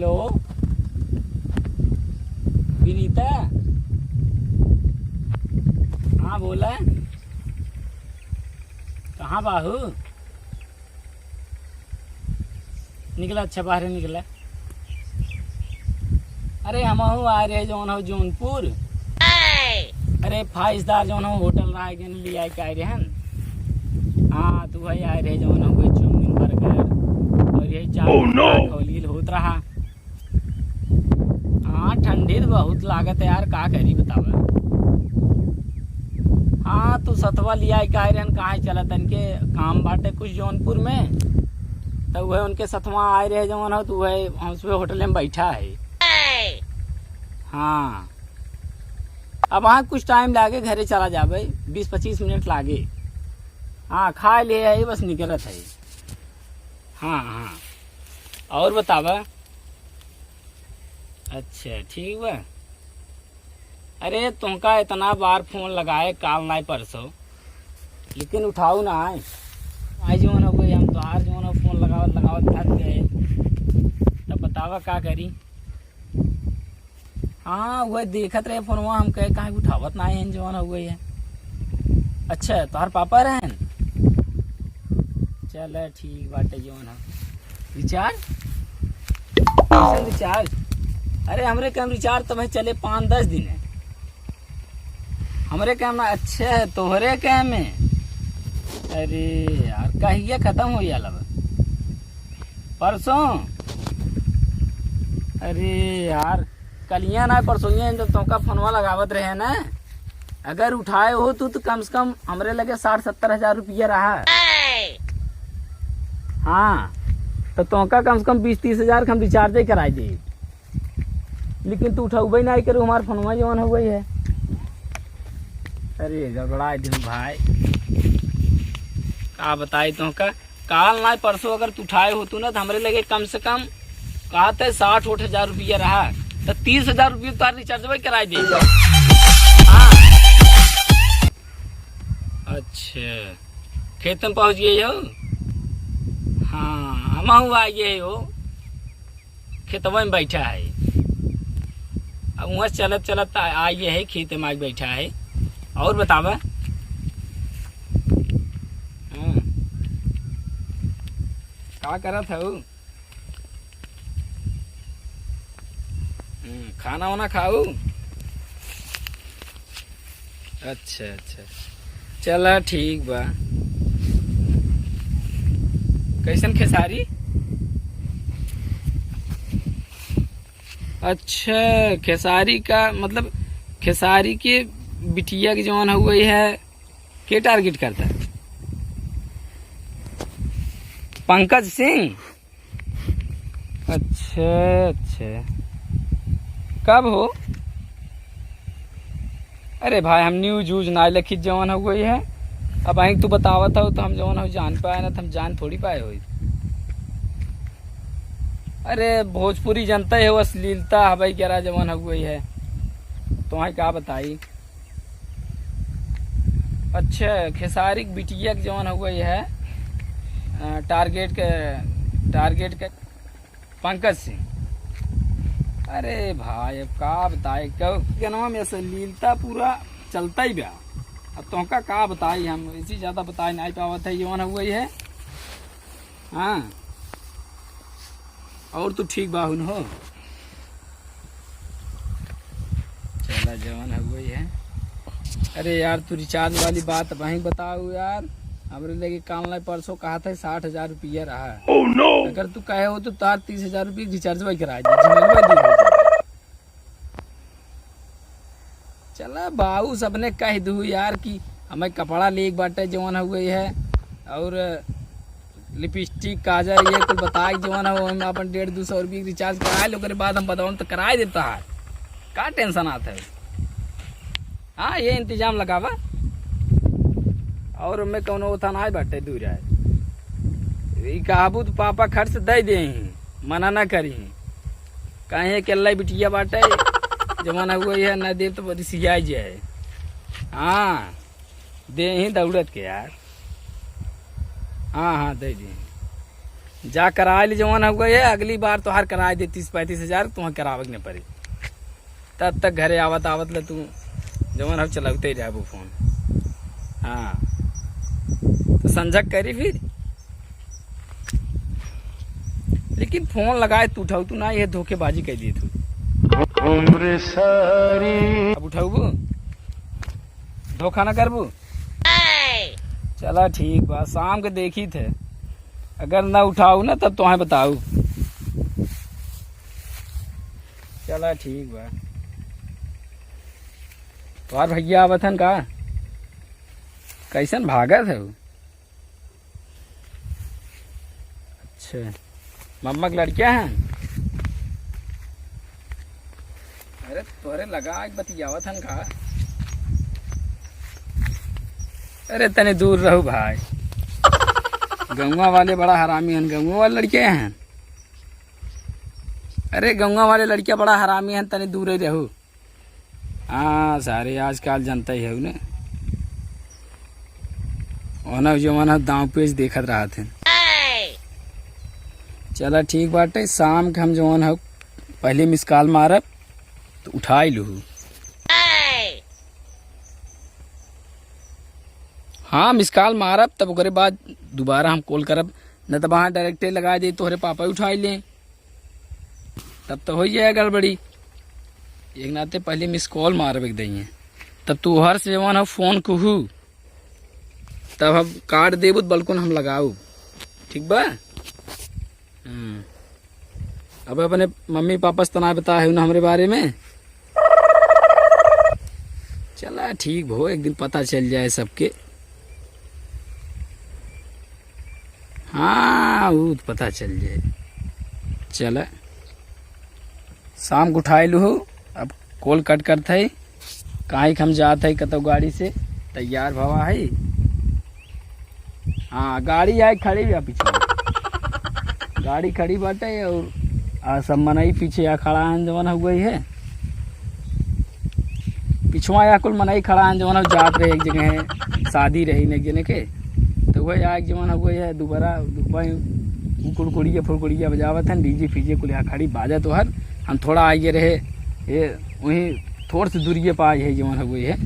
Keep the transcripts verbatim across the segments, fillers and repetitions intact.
हेलो, विनीता। हाँ, बोला। कहाँ बाहू? निकला, अच्छा, बाहरे निकला। अरे, हमहू आए रहे, जौन हो जौनपुर। अरे, फाइजदार जौन हो होटल रहा, के लिए आए के आए रहे हम। हाँ, तू भाई आए रहे, जौन हो कोई चाउमीन, बर्गर और यही चाट, Oh, no! चाट होली होत रहा। हाँ, ठंडी तो बहुत लागत है यार, का करी बतावा। हाँ, तू सतवा लिया का रहन, कहाँ चला तन के काम बाटे कुछ जौनपुर में, तो वह उनके सतवा आए रहे जौन हो, तो वह हम सुबह होटल में बैठा है। हाँ, अब वहाँ कुछ टाइम लागे, घरे चला जाबे, बीस पच्चीस मिनट लागे। हाँ, खा ले है, बस निकलत है। हाँ, हाँ, और बतावा। अच्छा, ठीक बा। अरे, तुमका इतना बार फोन लगाए, काल नाई परसों, लेकिन उठाऊ ना आए। आज जौन हो गई, हम तोहार जौन हो फोन लगावत लगावत थक गए। तब बतावा का करी? हाँ, वह देखत रहे फोनवा, हम कहे काहे उठावत ना है, जौन हो गई है। अच्छा, तोहार पापा रहन? चल, ठीक बाटे, जौन है। रिचार्ज? कैसन रिचार्ज? अरे, हमरे काम रिचार्ज तो भाई चले पाँच दस दिन है। हमरे काम ना, अच्छा है, तोहरे काम में। अरे यार, कहिया खत्म हो जाला बा? परसों? अरे यार, कलिया ना, परसों जब तोका फोनवा लगावत रहे ना, अगर उठाए हो तू, तो कम से कम हमरे लगे साठ सत्तर हजार रुपया रहा। हाँ, तो तोका कम से कम बीस तीस हजार के हम रिचार्ज ही कराई दे, लेकिन तू उठौबे नाई करू, हमार फोनवा जौन हो गई है। अरे, गड़बड़ा दे भाई, का बताई तोका। काल ना परसों अगर तू उठाए होतू ना, तो हमरे लगे कम से कम कहते साठ ओठ हजार रुपया रहा, तो तीस हजार रुपया तोहार रिचार्ज भाई कराई दे। हाँ। अच्छा, खेत में पहुँच गए हो? हाँ, हम हुआ ये हो, खेतवा में बैठा है। अब वहाँ चलत चलत आ, आ ये है, खेत में आके बैठा है। और बतावा। हाँ। का करत हऊ? हम्म, खाना वाना खाऊ? अच्छा, अच्छा, चला ठीक बा। कैसन खेसारी? अच्छा, खेसारी का मतलब, खेसारी के बिटिया के जौन हुए है, के टारगेट करता है? पंकज सिंह। अच्छा, अच्छा, कब हो? अरे भाई, हम न्यूज व्यूज ना लिखित, जवन हो गई है। अब अहीं तू बतावत हो तो हम जवन हो जान पाए ना, तो हम जान थोड़ी पाए होई। अरे, भोजपुरी जनता है, वो अश्लीलता हवाई करा जवन हो गई है, तो वहीं का बताई। अच्छा, खेसारी के बिटिया के जवन हो गई है, अ, टारगेट के, टारगेट के पंकज सिंह। अरे भाई, अब का बताए, क्यों जनवा में अश्लीलता पूरा चलता ही बा। अब तोहका का बताई हम, इसी ज्यादा बताए नहीं पावत है, जवन हो गई है। हाँ, और तू ठीक बाहु न हो? चला, जवन है वही है। अरे यार, तू रिचार्ज वाली बात वहीं बताऊ यार। हमरे लगे काल ना परसों कहा था साठ हजार रुपया रहा। Oh no! अगर तू कहे हो तो तार तीस हजार रुपये रिचार्ज वही करा दे, झमेलवा दूर हो जाए। चला बाऊ, सबने कह दू यार कि हमें कपड़ा लेके बाटे जवन हुए है, और लिपस्टिक, काजल, ये कुल बताए जवन हो, हम अपन डेढ़ दो सौ रुपये रिचार्ज करा ले, ओकरे बाद हम बतावन तो कराए देता है। का टेंशन आता है? हाँ, ये इंतजाम लगावा। और हमें कौनो ओथा ना बाटे दूर है। ई कहबू तो पापा खर्च दे दे ही, मना ना करी। काहे अकेला बिटिया बाटे, जमाना हुआ है, ना दे तो रिसिया जाए। हाँ, दे ही दौड़त के यार। हाँ, हाँ, दे दी। जा कराए ले जवन हउवे है, अगली बार तोहार कराए दे तीस पैंतीस हजार, तुहैं करावे के न पड़ी। तब तक घरे आवत आवत ले तू जवन हउ चलउते ही रहबू फोन। हाँ, तो संझक करी फिर। लेकिन फोन लगाए तू उठाऊ तू ना, ये धोखेबाजी कर दिए तू। अब उठाऊ, धोखा ना करबू। चला ठीक बा, शाम के देखी थे, अगर ना उठाऊ ना तब तोहैं बताऊ। चला ठीक बा। तोहार भैया आवत हन का? कैसन भागत है उ? अच्छा, मम्मा के लड़किया हैं? अरे तोहरे लगा के बतियावत हन का? अरे तनी दूर रहू भाई, गौवा वाले बड़ा हरामी हन, गौवा वाले लड़के हैं। अरे गौवा वाले लड़किया बड़ा हरामी हन, तनी दूर ही रहू। हाँ सारे, आजकल जनता ही है ना, ओना जमाना दांव पेच देखत रहत हैं। चला ठीक बाटे, शाम के हम जवन हउ पहले मिस कॉल मारब तो उठाई लूहू। हाँ मिस कॉल मारब, तब ओकरे बाद दोबारा हम कॉल करब, न तब वहाँ डायरेक्टे लगा दे, तोहरे पापा ही उठाई लें। तब तो होइ जाए गड़बड़ी। एक नाते पहले मिस कॉल मारब एक दइए, तब तू हर से जवन हउ फोन कहू, तब हम काट देबू त बलकुन हम लगाऊ, ठीक बा? हम्म। अब अपने मम्मी पापा से तना बताए हउ ना हमरे बारे में। चला ठीक भो, एक दिन पता चल जाए सबके। हाँ, उ त पता चल जाए। चला, शाम के उठाए लूहू, अब कॉल कट करत है, काहे कि हम जात है कतौ गाड़ी से, तैयार भवा है। हाँ, गाड़ी आए खड़ी बा पीछे, गाड़ी खड़ी बाटे और आ सब मनई पीछे आ खड़ा हैं, जवन हो गई है। पिछवा या कुल मनई खड़ा हैं, जवन जात रहे एक जगह, शादी रही न एक जने के, तो वह या एक जवन हो गई है, दोबारा, दोबारा कुड़कुड़िया फुड़कुड़िया बजावत हैं, डीजे फीजे कुल या खड़ी बाजत ओहर। हम थोड़ा आगे रहे, ये वहीं थोड़ से दूरिये पा आई है, जवन हो गई है,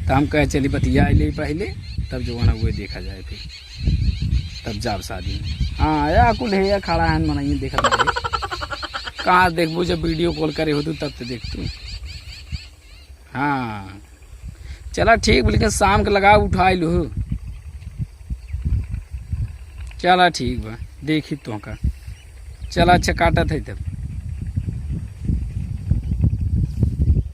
तो हम कहे चली बतिया ले पहले, तब जवन हो गई देखा जाए फिर, तब जाब शादी में। हाँ, या कुल है, या खड़ा हैं मनई देखत रहे। कहाँ देखबू, जब वीडियो कॉल करे हो तू तब तो देख तू। हाँ, चला ठीक बा, लेकिन शाम के लगा उठाई लूहू। चला ठीक बा, देखी तोहका। चला अच्छा, काटत है तब।